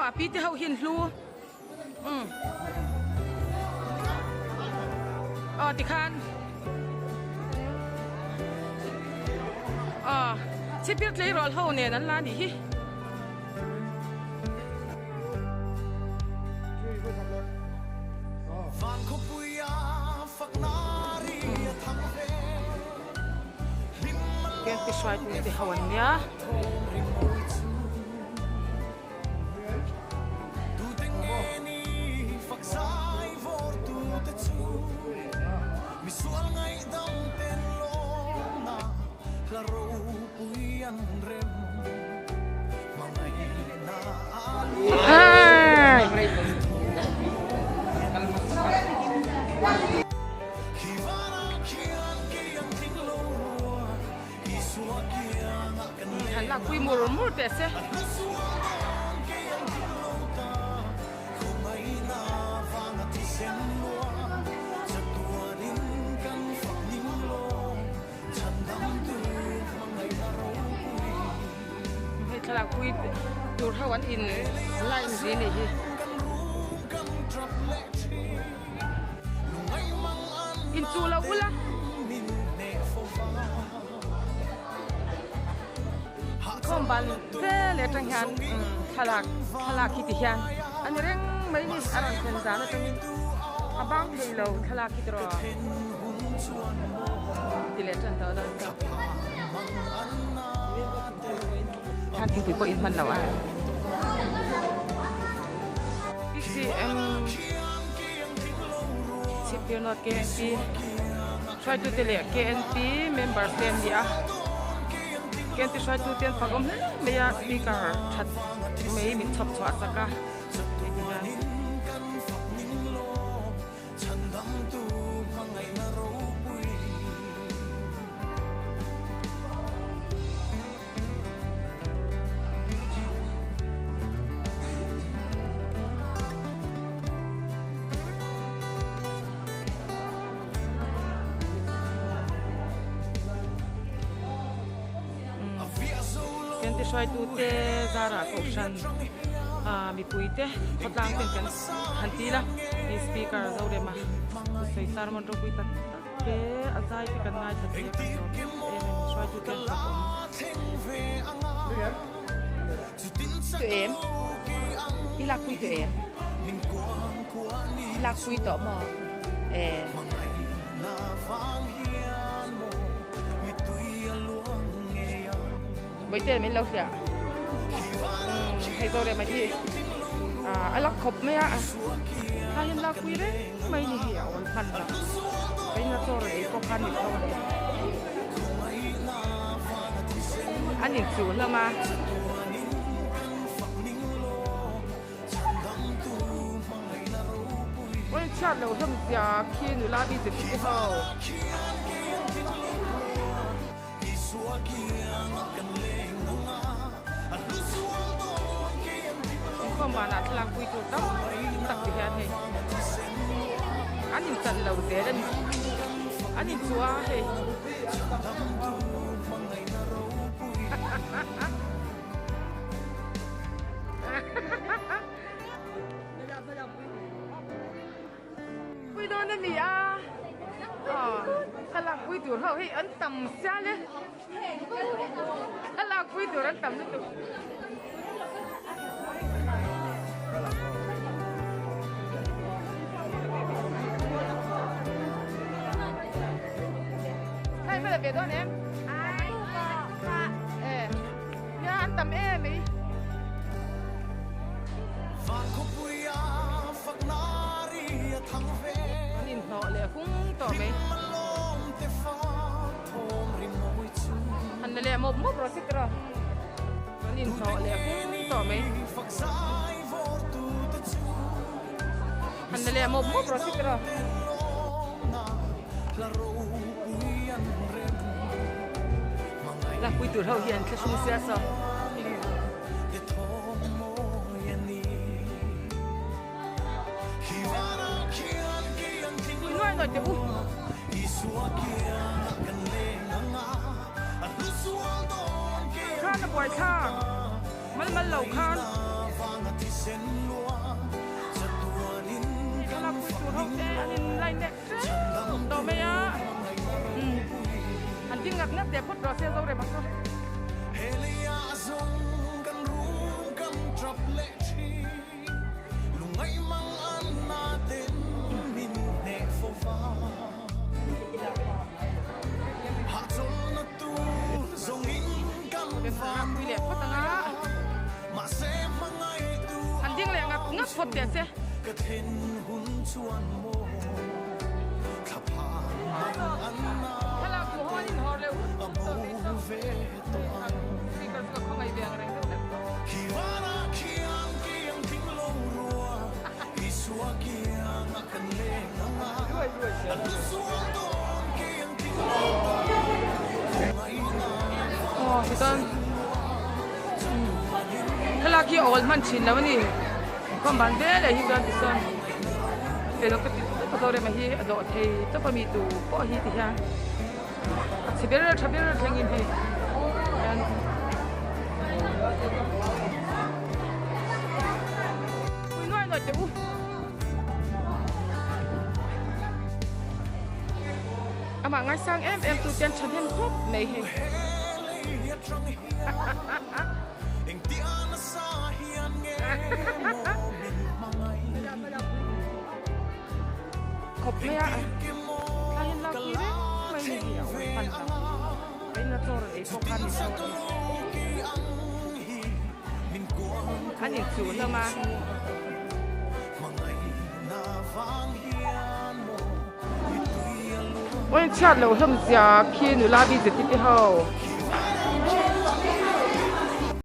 Aw a pi te ho hian hlu umm aw tikhan aw chhipphir tleirawl ho nen an la anih hi. Kente hruaitu te ho an nia. Han lak pui mur mur teh se. Hei thlalak pui tur ho an in line zi anih hi. In chuh lo ula. Khawm ban vel atang hian thlalak thlalak hi ti hian a ni reng mai ni a rawn thlen zan atangin a bang thei lo thlalak hi tiraw ti leh tan tawh dawn chauh. Khan thingpui pawh in hman lo a. PCM Chhipphir North KNP hruaitute leh KNP members te an ni a. KNP hruaitute an fak awm hle mai a, speaker that mai min chhawp chhuah sak a. Kente hruaitute zarah kohhran mipui te khawtlang ten kan han til a hei speaker Zorema thusawi sermon ropui tak tak te a zai te kan ngaithla thei a kan lawm em em a ni hruaitute an fak awm. Tu em? I lakpui tu em? I lakpui tawh maw? E. Bawihte min lo hliah. Hei zo leh mai hi a lak khawp mai a. Kha hian lakpui reng mai ni hi a awl hman lo. Ka ina chaw rawn ei pawh khan min tho a ni. An inchuh hlawm a. Awi chhiat loh hlawm zia khi nula bjp te ho. Inkhawm vanah thlalak pui tur tam tak ti hian hei an inchan lo zel a ni an inchuh a hei. Pui dawn a ni a, aw thlalak pui tur ho hi an tam sial e, thlalak pui tur an tam lutuk. Khai hmel ve dawn em? E, nia an tam em ei. An inhnawh leh hung tawh mai. Han la leh mawp mawp rawh se tiraw. An inhnawh leh hung tawh mai. Han la leh mawp mawp rawh se tiraw. Lakpui tur ho hi an thlahrung sia saw. Pui nuai nuai teh u. Khan a buai thlak mal mal lo khan. ngat leh phawt rawh se Zorema chu. Pui leh phawt ang a. Han ding leh ngat ngat phawt teh se. Thlalak duh ho an inhawr leh hut hut tawh mai chu. Speaker chu ka khawngaih ve ang reng deuh hlek tawh. Aw tichuan thlalak hi a awl hman thin lo a ni khawm ban vel ah hi chuan tichuan fel ka ti tawp a Zorema hi a dawh thei tawp a mi tu pawh hi ti hian a chhe ber tha ber thlengin hei hian pui nuai nuai teh u. Amah ngaisang em em tu te an thahnem khawp mai hei. Khawp mai a thla hian lak pui reng mai ni hi a awm hman ta a in a chaw rawn ei pawh khan min lo an inchuh hlawm a. Aw in chhiat loh hlawm zia khi nula bik zeti te ho.